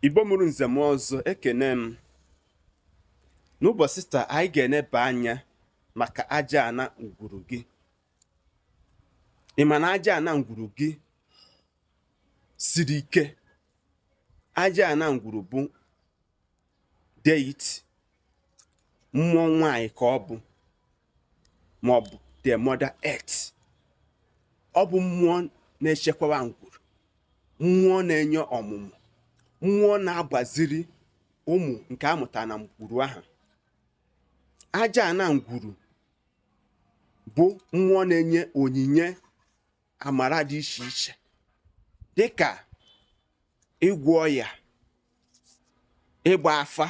Igbo mụrụ nze m ọzọ, ekene m. N'ụbọchị taa, anyị ga-eneba anya maka aja ana ngwuru gị. Ị ma na aja ana ngwuru gị siri ike? Aja ana ngwuru bụ deity, mmụọ nwanyị ka ọ bụ, ma ọ bụ the mother earth. Ọ bụ mmụọ na-echekwaba ngwuru, mmụọ na-enye ọmụmụ, mmụọ na-agbaziri ụmụ nke amụtara na ngwuru ahụ. Aja ana ngwuru bụ mmụọ na-enye onyinye amara dị iche iche, dịka ịgwọ ọya, ịgba afa,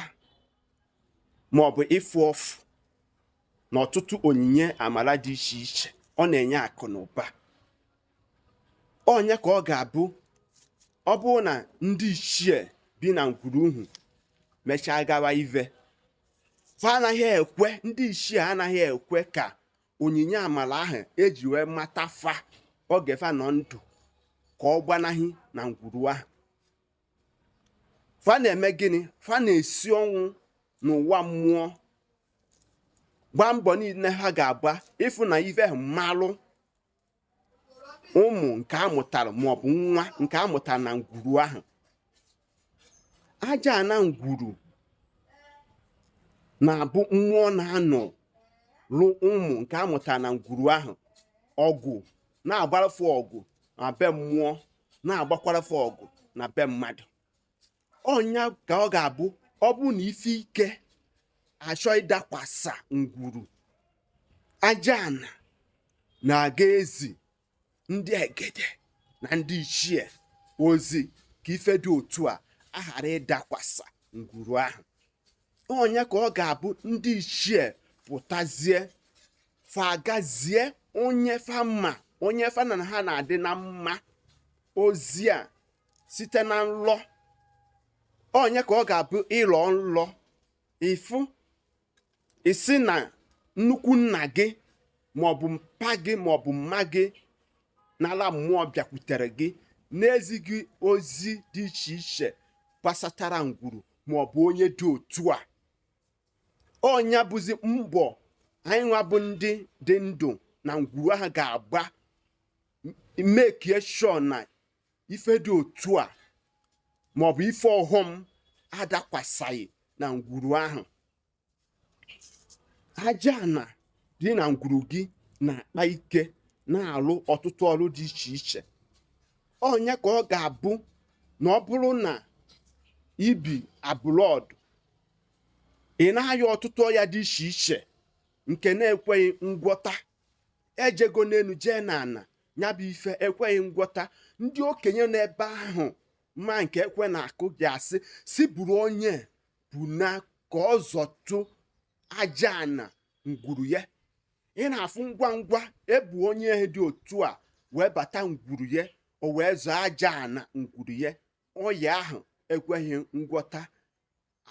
maọbụ ịfụ ọfụ, na ọtụtụ onyinye amara dị iche iche. Ọ na-enye akụ na ụba. Onye ka ọ ga-abụ, ọ bụrụ na ndị ichie bi na ngwuru uhu mechaa gawa ive, fa anaghị ekwe, ndị ichie anaghị ekwe ka onyinye amara ahụ eji wee mata fa oge fa nọ ndụ ka ọ gbanaghị na ngwuru ahụ. Fa na-eme gịnị? Fa na-esi ọnwụ n'ụwa mmụọ, gbaa mbọ niile ha ga-agba ịfụ na ife mmalụ ụmụ nke amụtara maọbụ nwa nke amụtara na ngwuru ahụ. Aja ana ngwuru na-abụ mmụọ na-anọ lụ ụmụ nke amụtara na ngwuru ahụ ọgụ, na-agbarafe ọgụ na be mmụọ, na-agbakwarafe ọgụ na be mmadụ. Ọnya ka ọ ga-abụ, ọ bụ na ife ike achọ ịdakwasa ngwuru, aja ana na-aga ezi ndị egede na ndị ichie ozi ka ife dị otu a aghara ịdakwasa ngwuru ahụ. Onye ka ọ ga-abụ, ndị ichie pụtazie, fagazie onye fa ma, onye fa na ha na-adị na mma, ozi a site na nlọ. Onye ka ọ ga-abụ, ịlọ nlọ, ịfụ isi na nnukwu nna gị maọbụ mpa gị maọbụ mma gị n'ala mmụọ bịakwutere gị n'ezighị ozi dị iche iche gbasatara ngwuru maọbụ onye dị otu a. Ọnya bụzi mbọ anyị nwa bụ ndị dị ndụ na ngwuru ahụ ga-agba, make sure na ife dị otu a maọbụ ife ọghọm adakwasaghị na ngwuru ahụ. Aja ana dị na ngwuru gị na-akpa ike, na-alụ ọtụtụ ọrụ dị iche iche. Ọnya ka ọ ga-abụ na ọ bụrụ na ibi abroad, ị na-aya ọtụtụ ọya dị iche iche nke na-ekweghị ngwọta, ejego n'elu jee n'ala, ya bụ ife ekweghị ngwọta, ndị okenye n'ebe ahụ ma nke ekwe na-akụ ji asị si buru onye bụ na ka ọ zọtụ aja ana ngwuru ya. Ị na-afụ ngwa ngwa ebu onye dị otu a wee bata ngwuru ya, o wee zọọ aja ana ngwuru ya, ọya ahụ ekweghị ngwọta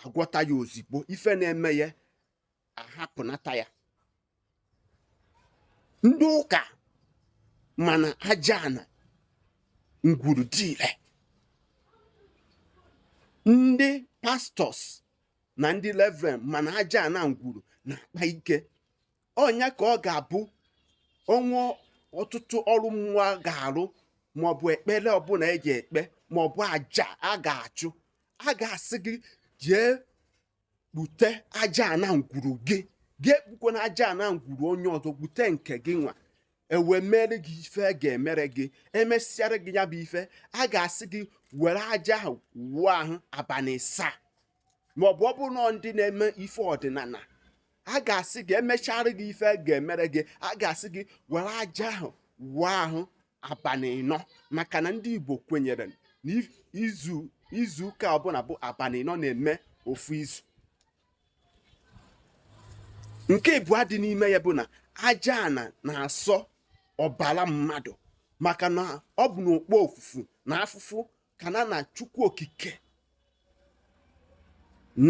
agwọta ya ozigbo, ife na-eme ya ahapụnata ya. Ndị ụka mana aja ana ngwuru dị ire. Ndị pastors na ndị reverend mana aja ana ngwuru na-akpa ike. Ọnya ka ọ ga-abụ, ọnwa ọtụtụ ọrụ mmụọ a ga-arụ maọbụ ekpere ọbụla eji ekpe maọbụ aja a ga-achụ, a ga-asị gị jee kpute aja ana ngwuru gị. Gị ekpukwana aja ana ngwuru onye ọzọ, kpute nke gị nwa, ewe mere gị ife a ga-emere gị. Emesịara gị ya bụ ife, a ga-asị gị were aja ahụ wụọ ahụ abalị 7, maọbụ ọ bụrụ na ndị na-eme ife ọdịnala, a ga-asị gị emechara gị ife a ga-emere gị, a ga-asị gị were aja ahụ wụọ ahụ abalị 4, maka na ndị Igbo kwenyere na izu izu ụka ọbụla bụ abalị 4 na-eme ofu izu. Nke ịbụọ dị n'ime ya bụ na aja ana na-asọ ọbara mmadụ, maka na ọ bụ n'okpo ofufu na afụfụ ka na na Chukwu Okike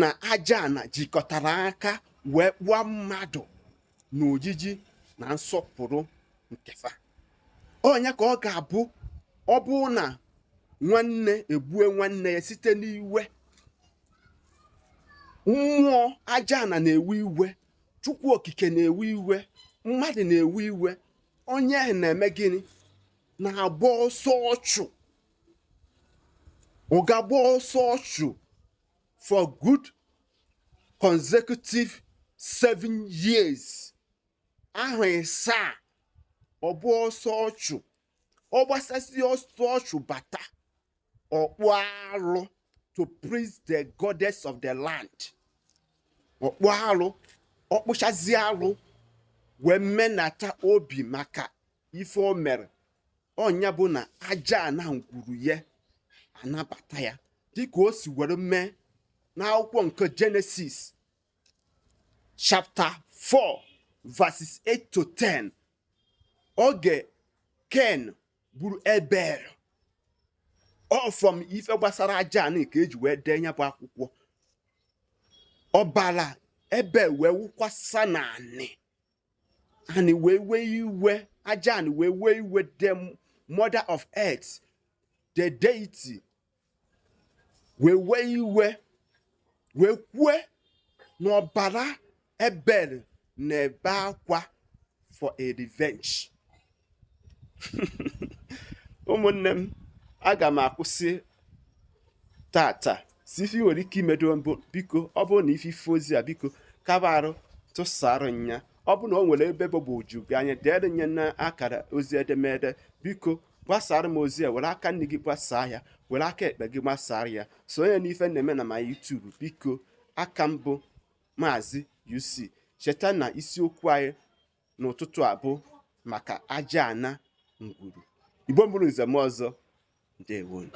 na aja ana jikọtara aka wee kpụọ mmadụ na ojiji na nsọpụrụ nkefa. Onye ka ọ ga-abụ, ọ bụrụ na nwanne egbue nwanne ya site n'iwe Mmụọ aja ana na-ewe iwe, Chukwu Okike na-ewe iwe, mmadụ na-ewe iwe. Onye ahụ na-eme gịnị? Na-agba ọsọ ọchụ. Ọ ga-agba ọsọ ọchụ for good consecutive 7 years, ahụ 7. Ọ bụ ọsọ ọchụ. Ọ gbasasị ọsọ ọchụ bata, ọkpụ alụ to praise the goddess of the land. Ọkpụ alụ, ọkpụchazi alụ wee menata obi maka ife o mere. Ọnya bụ na aja ana ngwuru ya anabata ya, dịka o si were mee n'akwụkwọ nke Genesis chapter 4 verses 8 to 10, oge Ken gburu Ebel. Ọ from ife gbasara aja anị ka eji wee dee ya bụ akwụkwọ. Ọbara Ebel wee wụkwasa n'anị, anị wee wee iwe, aja anị wee wee iwe. The mother of earth, the deity, wee wee iwe, wee kwue na ọbara Ebel na-ebe akwa for a revenge. Ụmụnne m, aga m akwụsị tata. Si ife ị nwere ike imedo mbụ, biko, ọ bụrụ na ife ife ozi a, biko kaba arụ tụsara nya. Ọ bụrụ na o nwere ebe gbagwoju gị anya, deere nye na akara ozi edemede. Biko gbasara m ozi a. Were aka nne gị gbasaa ya, were aka ekpe gị gbasara ya. Sonye n'ife na-eme na ma YouTube, biko. Aka mbụ Maazị UC. Cheta na isiokwu anyị n'ụtụtụ a bụ maka aja ana ngwuru. Igbo mbụrụ nzem ọzọ, ndewonu.